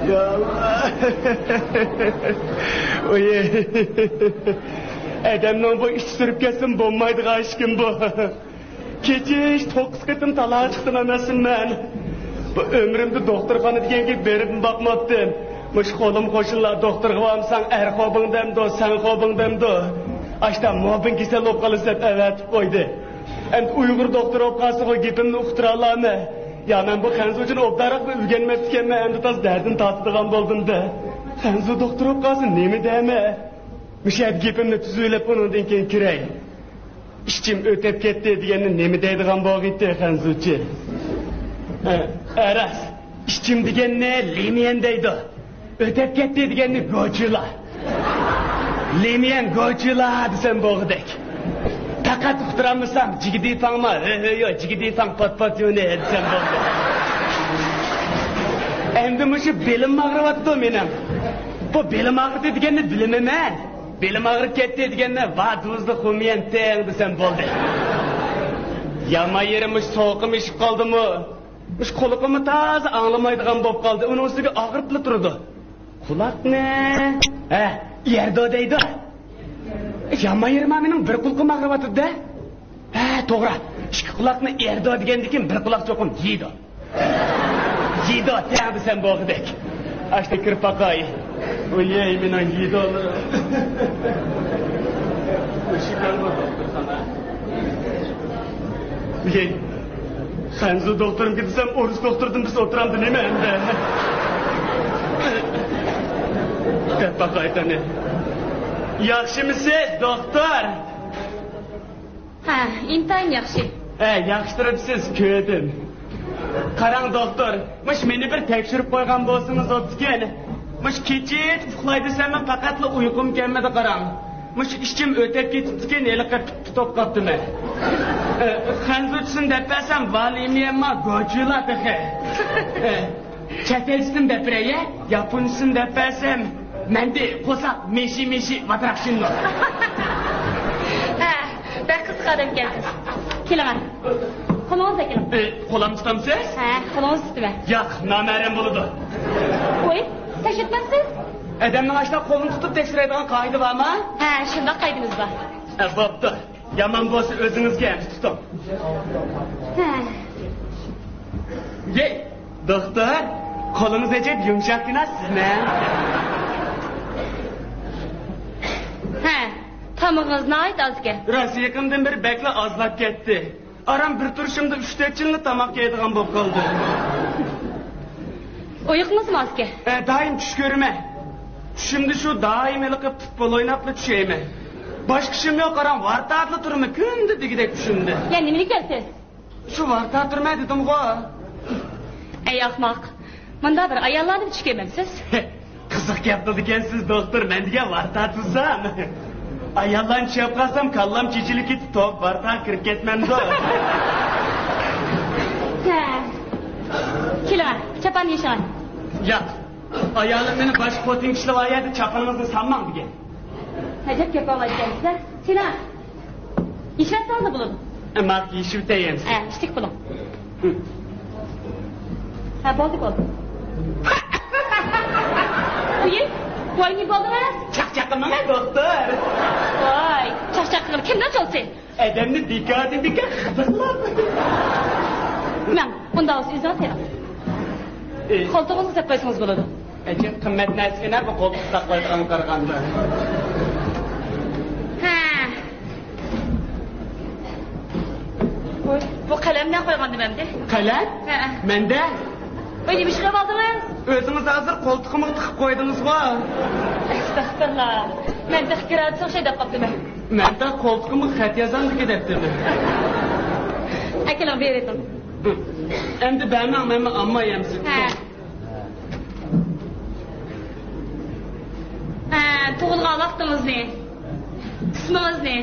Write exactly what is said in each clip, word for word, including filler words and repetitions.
يا ئاللا. ئوي. ئادەمنىڭ بۇ ئىچى سۈرۈپ كەتسىمۇ بولمايدىغان ئىشكىن بۇ. كېچىچە توققۇز قېتىم تالاغا چىقتىم ئەمەسمۇ مەن. بۇ ئۆمرۈمدە دوختۇرخانا دېگەنگە بېرىپمۇ باقماپتىم. مۇشۇ قولۇم قوشنىلار دوختۇرغا بارمىساڭ ئەر خوبۇڭ دەمدۇ، سەن خوبۇڭ دەمدۇ. ئاشتا مابىن كېسەل بولۇپ قالىسەن دەپ ئەۋەتىپ قويدى. ئەمدى ئۇيغۇر دوختۇر بولۇپ قالسىغۇ گېپىمنى ئۇقتۇرالامەن. يا مەن بۇ خەنزۇچىنى ئوبدانراق بىر ئۆگەنمەپتىكەنمەن، ئەمدى تازا دەردىنى تارتىدىغان بولدۇم-دە. خەنزۇ دوختۇر بولۇپ قالسا نېمە دەيمەن؟ مۇشۇ يەردە گېپىمنى تۈزۈۋېلىپ ئۇنىڭدىن كېيىن كىرەي. ئىچىم ئۆتەپ كەتتى دېگەننى نېمە دەيدىغان بولغىيتى خەنزۇچى؟ ئە، ئە، راست. ئىچىم دېگەننى لىميەن دەيدۇ. ئۆتەپ كەتتى دېگەننى گوچۇلا. لىميەن گوچۇلا دېسەم بولغۇدەك. پەقەت ئۇقتۇرالمىسام، جىگدىفاڭما؟ ھۆ، ھۆ، يو، جىگدىفاڭ، پات، پات، يۇنى دېسەم بولدى. ئەمدى مۇشۇ بېلىم ئاغرىۋاتىدۇ مېنىڭ. بۇ بېلىم ئاغرىدى دېگەننى بىلىمەن مەن. بېلىم ئاغرىپ كەتتى دېگەندە، ۋا دۇزلۇق خۇميەنتىڭ دېسەم بولدى. يامان يېرى مۇشۇ سوغۇقۇم ئېشىپ قالدىمۇ؟ مۇشۇ قۇلىقىممۇ تازا ئاڭلىمايدىغان بولۇپ قالدى. ئۇنىڭ ئۈستىگە ئاغرىپلا تۇرىدۇ. قۇلاقنى، ھە، يەردو دەيدۇ. يامان يېرىما مېنىڭ بىر قۇلىقىم ئاغرىۋاتىدۇ-دە. ھە، توغرا. ئىككى قۇلاقنى ئېرىدۇ دېگەندىكىن بىر قۇلاق چوقۇم يېيدۇ. يېيدۇ، تەڭ دېسەم بولغۇدەك. ئاشتا كىرىپ باقاي. ۋوي، مېنىڭ يېيدۇلىرىم. ۋوي، خەنزۇ دوختۇرۇمكى دېسەم، ئورۇس دوختۇردىن بىز ئولتۇرامدۇ نېمە ئەمدى؟ دەپ باقاي قېنى. ياخشىمۇسىز، دوختۇر؟ ھە، ئىنتايىن ياخشى. ھە، ياخشى تۇرۇپسىز، كۆردۈم. قاراڭ، دوختۇر، مۇشۇ مېنى بىر تەكشۈرۈپ قويغان بولسىڭىز بوپتىكەن. مۇشۇ كېچىچە ئۇخلاي دېسەممۇ پەقەتلا ئۇيقۇم كەلمىدى، قاراڭ. مۇشۇ ئىچىم ئۆتەپ كېتىپتىكەن، ھېلىقى پىت-پىت بولۇپ قاپتىمەن. ئە، خەنزۇچىسىنى دەپ بەرسەم، ۋالىميەنما گوچۇلا تېخى. ئە، چەت ئەلچىسىنى دەپ بېرەي، ياپونچىسىنى دەپ بەرسەم، مەندى قورساق مېشى مېشى ۋاتراكشىنو. ھە، بەك قىزىق ئادەمكەنسىز. كېلىڭە. قولىڭىزنى كېلىڭ. ئى، قولۇمنى تۇتامسىز؟ ھە، قولىڭىزنى تۇتىمەن. ياق، نامەھرەم بولىدۇ. قوي، تەكشۈرتمەمسىز؟ ئادەمنىڭ ئاشۇنداق قولىنى تۇتۇپ تەكشۈرەيدىغان قائىدە بارمۇ؟ ھە، شۇنداق قائىدىمىز بار. ئە، بوپتۇ. يامان بولسا ئۆزىڭىزگە ئەمدى تۇتۇڭ. ھە. يەي، دوختۇر، قولىڭىز ئەجەب يۇمشاقكىنا سىزنىڭ. ھە، تامىقىڭىز ناھايىتى ئازكەن. راست، يېقىندىن بېرى بەكلا ئازلاپ كەتتى. ئاران بىر تۇرۇشۇمدا ئۈچ تۆت يىلنى تاماق يەيدىغان بولۇپ قالدىم. ئۇيقۇڭىزمۇ ئازكەن؟ ھە، دائىم چۈش كۆرىمەن. چۈشۈمدە شۇ دائىم ھېلىقى پۇتبول ئويناپلا چۈشەيمەن. باشقا ئىشىم يوق، ئاران ۋارتاپلا تۇرىمەن، كۈندە دېگۈدەك چۈشۈمدە. يا نېمىلىك ئەلسىز؟ شۇ ۋارتاپ تۇرىمەن دېدىمغۇ. ئەي ئەخمەق، مۇنداق بىر ئاياللارنى چۈش كۆرمەمسىز؟ قىزىق گەپ قىلىدىكەنسىز، دوختۇر، مەن دېگەن ۋارتاپ تۇرسام. ئاياللارنى چۈشەپ قالسام، كاللام چېچىلىپ كېتىپ، توك ۋارتاپ كىرىپ كەتمەمدۇ؟ ھە. كېلىڭە، چاپاننى يېشىڭە. ياق. ئايالىم مېنى باشقا خوتۇن كىشىلەر بار يەردە چاپىنىڭىزنى سالماڭ دېگەن. ئەجەب گەپ ئاڭلايدىكەنسىز-ھە. سېنىڭ يېشىۋەتسىڭىزلا بولىدۇ. ئە، ماق يېشىۋېتەي ئەمسە. ھە، ئىشتىك بولۇڭ. ھە، بولدى، بولدى. ئۇيۇ، ۋاي، نېمە بولدىڭىز؟ چاقچاق قىلماڭ، دوختۇر. ۋاي، چاقچاق قىلغىلى كىمنىڭ چولىسى؟ ئادەمنى بىكاردىن بىكار قىزىقلاپ. مەن، ئۇنداق بولسا ئۆزىڭىز تېڭىڭ. ئى. قولتۇقىڭىزغا سېلىپ قويسىڭىز بولىدۇ. ئەجەب قىممەت نەرسىكەن-ھە بۇ قولتۇق ساقلايدىغانغا قارىغاندا. ھە. ۋوي، بۇ قەلەمنى قويغانىدىم ئەمدى. قەلەم؟ ھە. مەندە؟ ۋوي، نېمە ئىش قىلىپ ئالدىڭىز؟ ئۆزىڭىز ھازىر قولتۇقۇمغا تىقىپ قويدىڭىزغۇ. ئەستەغپىرۇللا. مەن تېخى گرادۇسىغا شۇنداق دەپ قاپتىمەن. مەن تېخى قولتۇقۇمغا خەت يازامدىكى دەپتىمەن. ئەكېلىڭ، بېرىۋېتىڭ. ئەمدى بەرمەڭ، مەنمۇ ئالماي ئەمسە. ھە. ھە، تۇغۇلغان ۋاقتىڭىزنى، ئىسمىڭىزنى،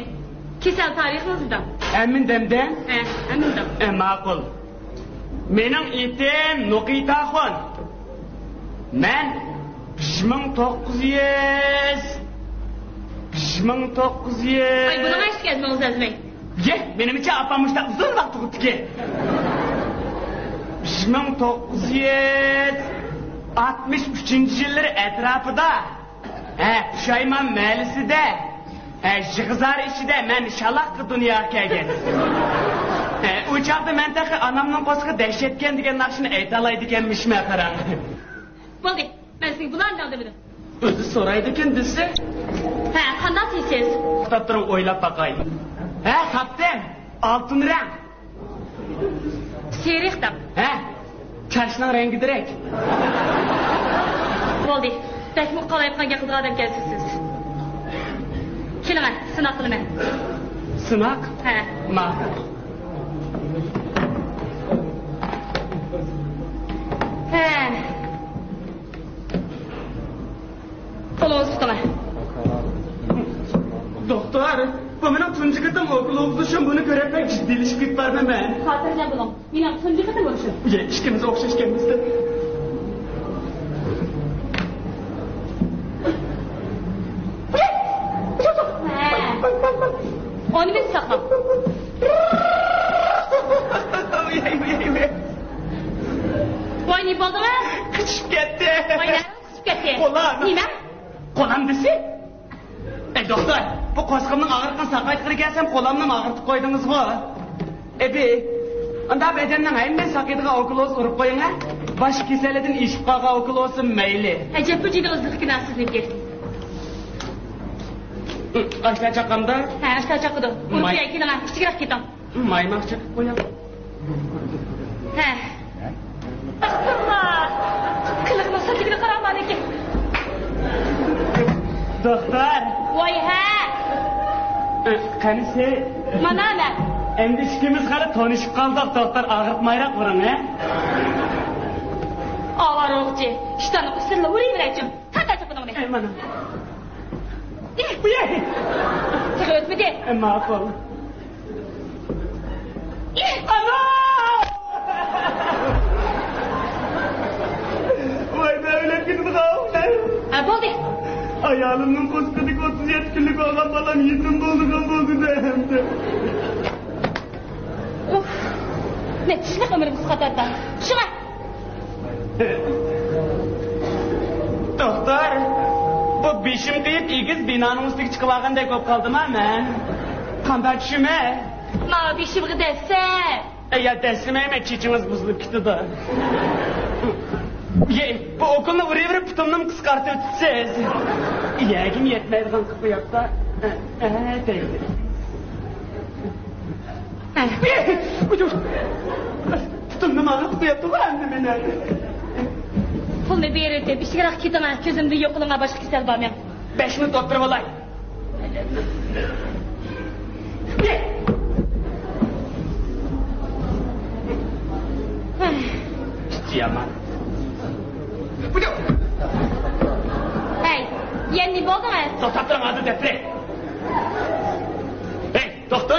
كېسەل تارىخىڭىزنى دەڭ. ئەمىن دەمدە؟ ھە، ئەمىن دەڭ. ئە، ماقۇل. مېنىڭ ئېتىم نوقىتاخۇن. مەن بىر مىڭ توققۇز يۈز، بىر مىڭ توققۇز يۈز. ئاي، بۇنىڭ ئاشتىكى ئەزمىڭىز ئەزمەي. يە، مېنىڭچە ئاپام مۇشۇنداق ئۇزۇن ۋاقىت تۇغۇپتىكەن. بىر مىڭ توققۇز يۈز ئاتمىش ئۈچىنچى يىللىرى ئەتراپىدا، ھە، پۇشايمان مەھەللىسىدە، ھە، يىغىزار ئىچىدە مەن شالاققا دۇنياغا كەلگەن. ھە، ئۇ چاغدا مەن تېخى ئانامنىڭ قورسىقى دەھشەتكەن دېگەن ناخشىنى ئېيتالايدىكەنمىشمەن، قاراڭ. بولدى، مەن سىزگە بۇلارنى ئاڭدىرمىدىم. ئۆزى سورايدىكەن دېسە. ھە، قانداق دېيسىز؟ توختاپ تۇرۇڭ، ئويلاپ باقاي. ھە، تاپتىم. ئالتۇن رەڭ. سېرىق دەپ. ھە؟ چاچنىڭ رەڭگىدىرەك. بولدى. بەكمۇ قالايمىقان گەپ قىلىدىغان ئادەمكەنسىز سىز. كېلىڭە، سىناق قىلىمەن. سىناق؟ ھە. ماقۇل. ھە. قولىڭىزنى تۇتۇڭ. دوختۇر، بۇ مېنىڭ تۇنجى قېتىم ئوكۇل ئوقۇتۇشۇم، بۇنى كۆرۈپ بەك جىددىيلىشىپ كېتىپارمەن مەن. خاتىرجەم بولۇڭ، مېنىڭ تۇنجى قېتىم ئۇرۇشۇم. ئىيە، ئىككىمىز ئوخشاش ئىكەنمىز-دە. ھە. ئۇنى بىز ساقلاپ. ۋاي، نېمە بولدىڭىز؟ قىچىشىپ كەتتى. ۋاي، نېمە؟ قىچىشىپ كەتتى. قولام. نېمە؟ قولام دېسە؟ ئەي، دوختۇر، بۇ قورسىقىمنىڭ ئاغرىقىنى ساقايتقىلى كەلسەم، قولامنىمۇ ئاغرىتىپ قويدىڭىزغۇ. ئەبى، ئۇنداق بەدەننىڭ ھەممە ساقىيىدىغان ئوكۇل ئۇرۇپ قويۇڭ، ھە؟ باش كېسەلىدىن ئېشىپ قالغان ئوكۇل بولسۇن مەيلى. ئەجەبمۇ جېنىڭىز لىقكىنا سىزنىڭكى. ئاشتا چاقامدا؟ ھە، ئاشتا چاقىدۇ. ئۇرۇپ ماي- كېلىڭ، كىچىكرەك كېتىڭ. مايماق چېقىپ قوياڭ. ھە. ئەستەغپۇرۇللا! قىلىقنىڭ سەتلىكىنى قاراڭ مانىكى. دوختۇر! ۋاي ھە! قېنى سىز؟ مانا مەن. ئەمدى ئىككىمىز خېلى تونۇشۇپ قالدۇق، دوختۇر، ئاغرىتمايراق ئۇرۇڭ، ھە؟ ئاۋارە ئوقچى، ئىشتاننىڭ ئۈستىدىلا ئۇرۇۋېرەيچۇ. تارت ئاچا بۇنىڭنى. ئەي، مانا. ئېھ! تېخى ئۆتمىدى. ئەي، ماقۇل. ئېھ! ئانا! ۋاي، مەن ئۆلۈپ كېتىدىغان. ھە، بولدى. ئايالىمنىڭ قورسىقىدىكى ئوتتۇز يەتتە كۈنلۈك بولغان بالام يېتىم بولىدىغان بولدى-دە ئەمدى. ئۇف، نەچچە يىللىق ئۆمرۈم قىسقارتىۋەتتىڭ. شۇڭا. دوختۇر، بۇ بېشىم قېيىپ ئېگىز بىنانىڭ ئۈستىگە چىقىۋالغاندەك بولۇپ قالدىم-ھە مەن. قانداق چۈشۈم-ھە؟ ماۋۇ بېشىمغا دەسسە. ئەي، يا، دەسسىمەيمەن، چېچىڭىز بۇزۇلۇپ كېتىدۇ. يەي، بۇ ئوكۇلنى ئۇرۇۋېرىپ پۇتۇمنىمۇ قىسقارتىۋېتىپسىز. يەگىمۇ يەتمەيدىغان قىلىپ قويۇپتۇ. ئە، ئە، دەيدۇ. پۇتۇمنى ماڭا قويۇپتۇغۇ ئەمدى مېنى. پۇلنى بېرىۋېتىپ، ئىچكىرەك كېتىڭە، كۆزۈمدىن يوقىلىڭە، باشقا كېسەل بارمۇ؟ بەش مىنۇت ئولتۇرۇۋالاي. پىتى يامان. ھەي، يەنە نېمە بولدىڭىز؟ توختاپ تۇرۇڭ، ھازىر دەپ بېرەي. ھەي، توختا!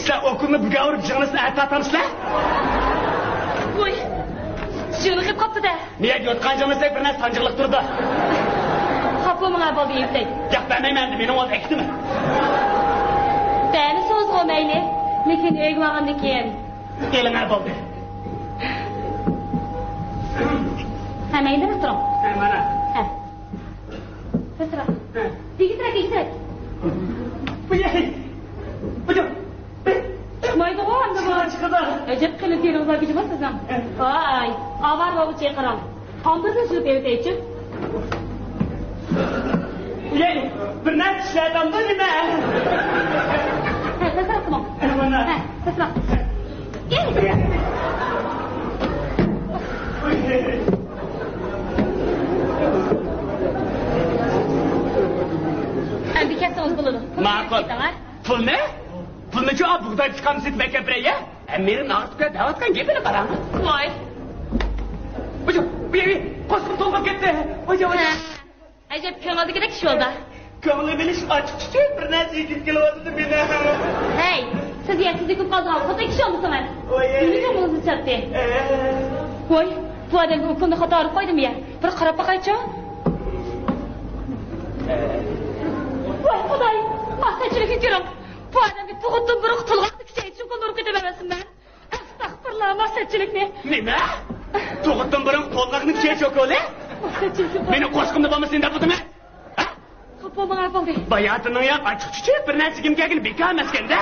سىلەر ئوكۇلنى بۈگۈن ئۇرۇپ، جىڭنىسىنى ئەتە تارتامسىلەر؟ ۋوي، جىڭنىقىپ قاپتۇ-دە. نىيەت يوتقان جىڭنىسەك بىر نەرسە سانجىقلىق تۇرىدۇ. خاپا بولماڭ، بولدى، ئېيتەي. گەپ بەرمەيمەن ئەمدى، مېنىڭ ئۆز ھەرىكىتىم. بەرمىسىڭىزغۇ مەيلى، لېكىن ئۆيگە بارغاندىن كېيىن. ئېلىڭە بولدى. ھە، مەيلى، تۇرۇڭ. ھە، مانا. ھە. تېزرەك. ھە. ئېگىزرەك، ئېگىزرەك. بۇ يەي. بۇ يەي. چىقمايدىغۇ ئەمدى بۇ. چىقىدۇ. ئەجەب قېلىن تېرىڭىز بار گۇجىمۇ سىزنىڭ. ھە. ۋاي، ئاۋارە بولغۇچە قاراڭ. تامدىرىدىن سۈرۈپ ئېلىپ ئېچىپ. بۇ يەي. بىر نەرسە ئىشلەتامدۇ نېمە؟ ھە، تېزرەك قىلىڭ. ھە، مانا. ھە، تېزرەك. ئەمدى كەتسىڭىز بولىدۇ. ماقۇل. پۇلنى؟ پۇلنىچۇ، ئا، بۇغداي پىشقان سېتىپ ئەكەپ بېرەي، يە؟ ھەممە يېرىنى ئاغرىتىپ كەت دەۋاتقان گېپىنى قاراڭ. ۋاي. ۋاي، ۋاي، ۋاي، قورسىقىم تولغاپ كەتتى. ۋاي، ۋاي. ھە. ئەجەب كۆڭۈلدىكىدەك ئىش بولدى. كۆڭلۈم ئېلىش ئاچچىقى ئۈچۈن بىر نەرسە يېگۈم كېلىۋاتىدۇ مېنىڭ. ھەي، سىز يەتمىش زېكىم قالدىغان خوتەك كىشى ئالمىسىڭ ھەم. ۋوي. مېنى كۆڭلۈمنى سەپتى. ئەي. ۋوي، بۇ ئادەمگە ئۇكۇمنى خاتا ئۇرۇپ قويدۇم يا. بىر قاراپ باقايچۇ. ۋاي خۇداي، مەقسەتچىلىكنى كۆرۈڭ. بۇ ئادەمگە تۇغۇتتىن بۇرۇنقى تولغاقنى كۈچەيتىش ئۇكۇمنى ئۇرۇپ كېتىۋەرمەسمەن. ئەستەغپۇرۇللا، مەقسەتچىلىكنى. نېمە؟ تۇغۇتتىن بۇرۇنقى تولغاقنى كۈچەيتىش ئوكولى؟ مەقسەتچىلىكنى. مېنىڭ قوشىقىمدا بولمىسۇن دەپ ئۇدىمەن. ھە؟ خاپا بولمىغان بولدى. باياتىننىڭ يا ئاچچىق چۈچۈپ بىر نەرسە يېگۈم كەلگىنى بىكار ئەمەسكەندە.